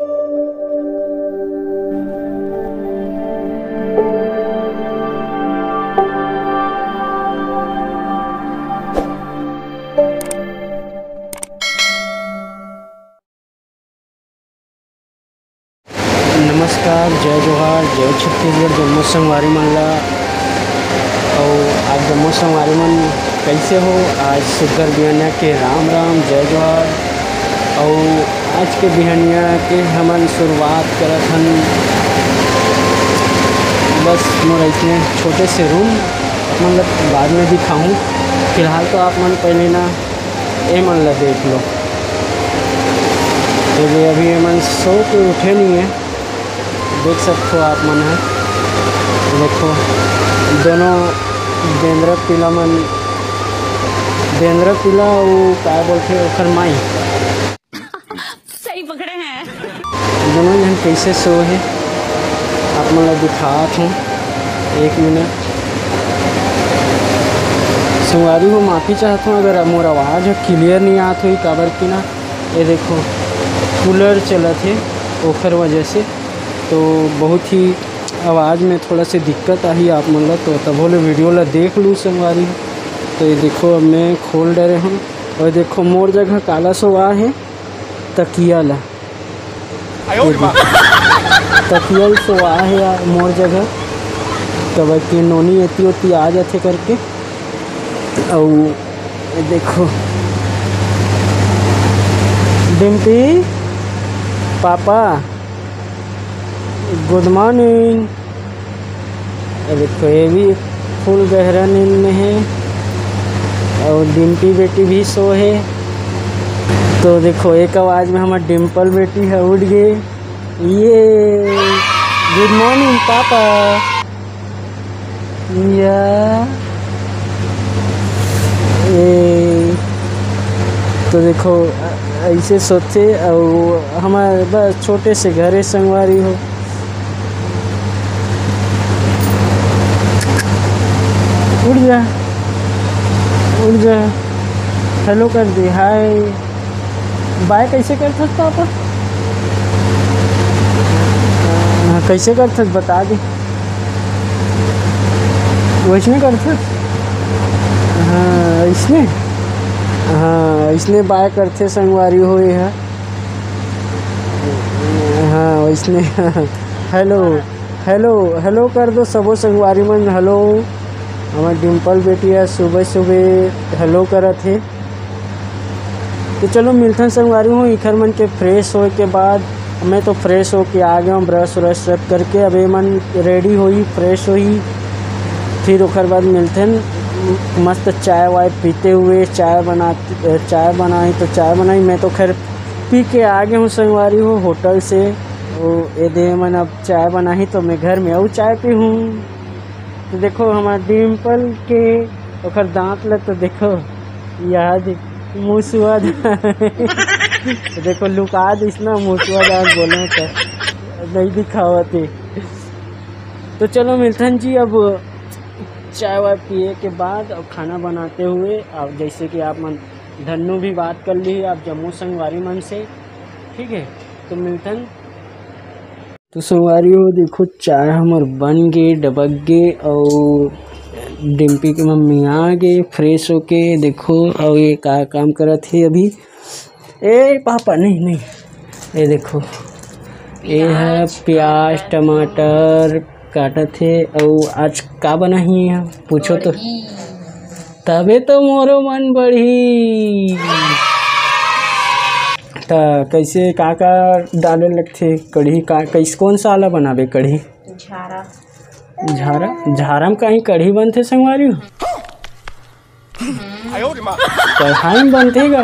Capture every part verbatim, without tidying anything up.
नमस्कार, जय जोहार, जय छत्तीसगढ़, जम्मो संगवारी मन ला। अउ आप जम्मो संगवारी मन कइसे हो? आज सुग्घर बिहनिया के राम राम, जय जोहार। अउ आज के बिहनिया के हमन शुरुआत करत हन बस मोर अइसने छोटे से रूम, आप मन ला बाद में दिखाहूँ। फिलहाल तो आप मन पहले ना ए मन ला देख लो। तो ये अभी ये मन सो के उठे नहीं है, देख सकते हो आप मन है। देखो दोनों बेंदरा पीला मन, बेंदरा पीला वो का बोलते ओकर माई। सही पकड़े हैं। दोनों जन कैसे सो है, आप मन ला दिखात हूँ। एक मिनट संगवारी हो, माफी चाहत हूँ अगर मोर आवाज़ ह क्लियर नहीं आत होही, काबर कि ना ये देखो कूलर चलत हे, ओखर वजह से तो बहुत ही आवाज़ में थोड़ा सा दिक्कत आही आप मन ला, तो तभो ले वीडियो ला देख लू संगवारी हो। तो ये देखो अब मैं खोल डरे हूँ और देखो मोर जगह काला सोवा है तकिया ला। तकिया ही सोवा है यार मोर जगह, कबर के नोनी एती ओती आ जाथे करके। अउ देखो डिम्पी पापा, गुड मॉर्निंग। अरे देखो ये भी फुल गहरा नींद में है और डिम्पी बेटी भी सो है। तो देखो एक आवाज़ में हमार डिम्पल बेटी है उठ गई। ये गुड मॉर्निंग पापा। या ए, तो देखो अइसे सोचे अउ हमार बस छोटे से घरे संगवारी हो। उठ जा, उठ जा, हेलो कर दे, हाय। बाय कैसे करथस पापा? हाँ, कैसे करथस बता दे। वैसने करथस? हाँ, ऐसने। हाँ, ऐसने बाय करथे संगवारी हो ये ह। हाँ, वैसने। हेलो, हेलो, हेलो कर दो सबो संगवारी मन। हेलो, हमार डिम्पल बेटी ह सुबह सुबह हेलो करत हे। तो चलो मिलथन संगवारी हो, इखर मन के फ्रेश होए के बाद। मैं तो फ्रेश होके आ गया हूँ, ब्रश व्रश सब करके। अब ये मन रेडी होई, फ्रेश होई, फिर ओकर बाद मिलथन मस्त चाय वाय पीते हुए। चाय बना, चाय बनाई तो चाय बनाई, मैं तो खैर पी के आ गया हूँ संगवारी हो होटल से। वो ये दे मन अब चाय बनाही तो मैं घर में अउ चाय पीहूँ। तो देखो हमार डिम्पल के ओकर दांत ल तो देखो, याद मुसुआ दांत। तो देखो लुका दिस ना मुसुआ दांत बोले तो नहीं दिखावत हे। तो चलो मिलथन जी अब चाय वाय पिए के बाद अब खाना बनाते हुए। अब जैसे कि आप मन धन्नू भी बात कर ली आप जम्मो संगवारी मन से, ठीक है। तो मिलथन। तो संगवारी हो देखो चाय हमर बन गे, डबक गे अउ डिम्पी के मम्मी आ गे फ्रेश होके। देखो अउ ये का काम करत हे अभी। ए पापा नहीं नहीं, ये देखो ये है प्याज टमाटर काटत हे। अउ आज का बनाही है पूछो तो। तबे तो मोरो मन बढ़ी। त कैसे का का डाले लगथे कढ़ी का, कैसे कौन सा वाला बनाबे कढ़ी? झारा। झारा, झारा में कहीं कढ़ी बनथे संगवारी हो? कढ़ाई में बनथे का?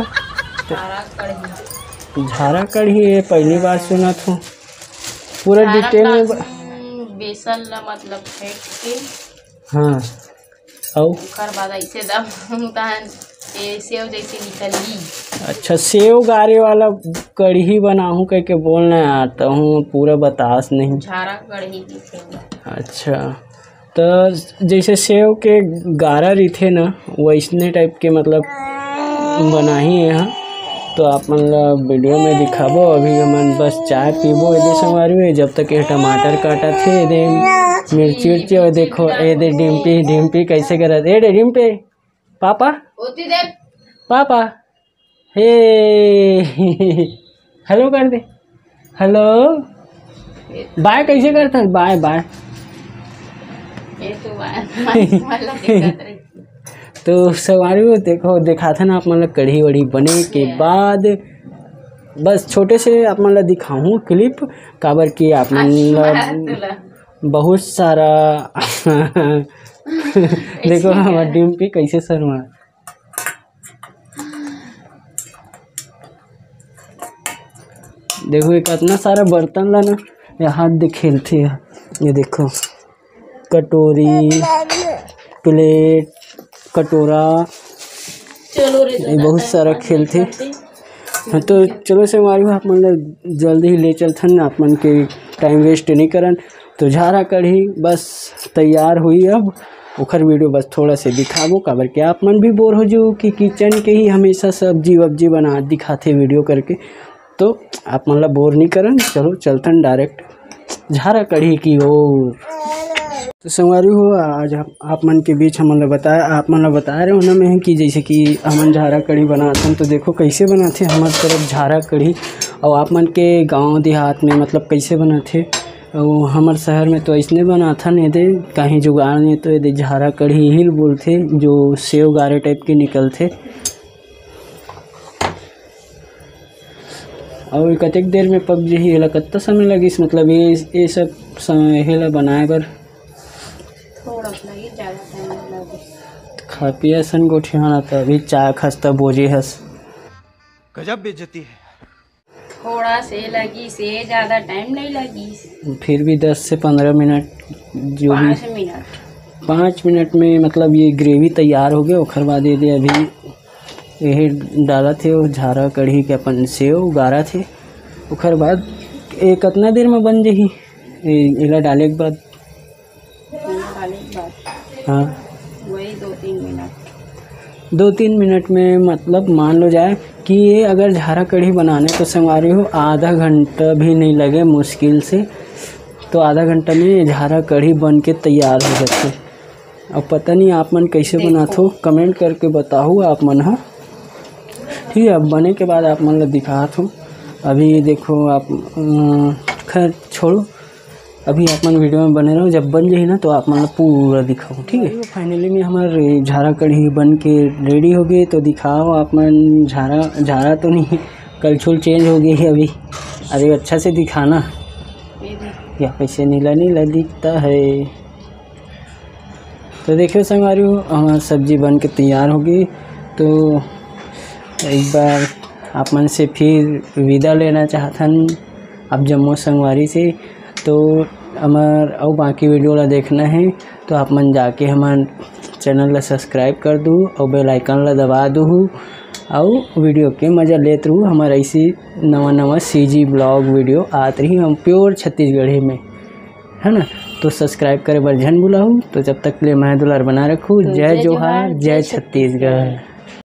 झारा कढ़ी। झारा कढ़ी ये पहली बार सुनत हूँ। पूरा झारा डिटेल में ब- बेसन ला मतलब फेंट के हाँ। अउ ओकर बाद ऐसे दम तहन ए सेव जैसे निकलही। अच्छा, सेव गारे वाला कढ़ी बनाहूँ कह के बोलना यार, तहूँ पूरा बतास नहीं। झारा कढ़ी की सेव। अच्छा, तो जैसे सेव के गारा रहिथे ना, वैसने टाइप के मतलब बनाही है। तो आप मन ला वीडियो में दिखाबो। अभी हमन बस चाय पीबो एदे संगवारी हो, जब तक ये टमाटर काटत हे, एदे मिर्ची उर्ची, और देखो एदे डिम्पी, डिम्पी कैसे करत, ए डे डिम्पी, पापा, ओती देख। पापा, हे, हेलो कर दे, हेलो। बाय कैसे करत हस? बाय, बाय। ये तो बाय, मतलब दिक्कत रही। तो संगवारी हो, देखो, दिखाथन आप मन ला कढ़ी वढ़ी बने के बाद। बस छोटे से आप मन ला दिखाहूँ क्लिप, काबर कि आप मन ला बहुत सारा देखो, हमर डिम्पी कैसे शर्मा। देखो, ये कितना सारा बर्तन ला ना, ये हाथ दे खेलथे। ये देखो, कटोरी, प्लेट, कटोरा, चलो रे, ये बहुत सारा खेलथे। हाँ, तो चलो संगवारी हो, आप मन ला जल्दी ही ले चलथन, आप मन के टाइम वेस्ट नहीं करन। तो झारा कढ़ी बस तैयार हुई, अब ओखर वीडियो बस थोड़ा से दिखाबो, काबर कि आप मन भी बोर हो जाओ कि किचन के ही हमेशा सब्जी वब्जी बना दिखाथे वीडियो करके। तो आप मन ला बोर नहीं करन, चलो चलथन डायरेक्ट झारा कढ़ी की ओर। तो संगवारी हो, आज आप, आप मन के बीच हमन ला बताए, आप मन ला बताए रहे हो ना मैं कि जैसे कि हमन झारा कढ़ी बनाथन, तो देखो कैसे बनाथे हमर तरफ झारा कढ़ी, और आप मन के गांव देहात में मतलब कैसे बनाथे। और हमर शहर में तो ऐसने बनाथन, एदे कहीं जुगाड़ नहीं, तो एदे झारा कढ़ी ही बोलथे, जो सेव गारे टाइप के निकलथे। और कतेक देर में पक जही, एला कत्ता समय लगिस, मतलब ये, ये सब समय एला बनाए बर? थोड़ा सा ही, ज़्यादा टाइम नहीं लगे। खा पिया सन गोठियाना, त अभी चाय खस्ता बोजे हस। गजब बेइज्जती है। थोड़ा से लगी से, ज़्यादा टाइम नहीं लगी। फिर भी दस से पंद्रह मिनट, जो भी पाँच मिनट। पाँच मिनट में मतलब ये ग्रेवी तैयार हो गया। ओखर बाद ये दे अभी यही डालत हे, वो झारा कढ़ी के अपन सेव गारत हे। ओखर बाद ये कितना देर में बन जही? ये, एला डाले के बाद? डाले के बाद हाँ। वही दो तीन मिनट। दो तीन मिनट में मतलब मान लो जाए कि ये अगर झारा कढ़ी बनाने को संगवारी हो, आधा घंटा भी नहीं लगे मुश्किल से। तो आधा घंटा में ये झारा कढ़ी बन के तैयार हो जाथे। अब पता नहीं आप मन कैसे बनाथो, कमेंट करके बताहू आप मन ह। ठीक है, अब बने के बाद आप मन ला दिखात हूँ। अभी देखो आप, अम, खैर छोड़ो, अभी आप मन वीडियो में बने रहो, जब बन जाही ना तो आप मन ला पूरा दिखाऊँ, ठीक है। फाइनली में हमार झारा कढ़ी बन के रेडी हो गए, तो दिखाओ आप मन। झारा, झारा तो नहीं, कलछुल चेंज हो गई है अभी। अरे अच्छा से दिखाना, या कैसे नीला नीला दिखता है। तो देखियो संगवारी हो, हमार सब्जी बन के तैयार हो गई। तो एक बार आप मन से फिर विदा लेना चाहथन आप जम्मो संगवारी से। तो हमार अउ बाकी वीडियो ला देखना है तो आप मन जाके हमार चैनल ला सब्सक्राइब कर दू और बेल आइकन ला दबा दू, और वीडियो के मज़ा लेत रहू। हमार ऐसी नवा नवा सीजी ब्लॉग वीडियो आत रही, हम प्योर छत्तीसगढ़ी में, है ना। तो सब्सक्राइब करे बर झन भुलाहू। तो जब तक ले मैं दुलार बना रखू। तो जय जय जोहार, जोहार, जय जय छत्तीसगढ़।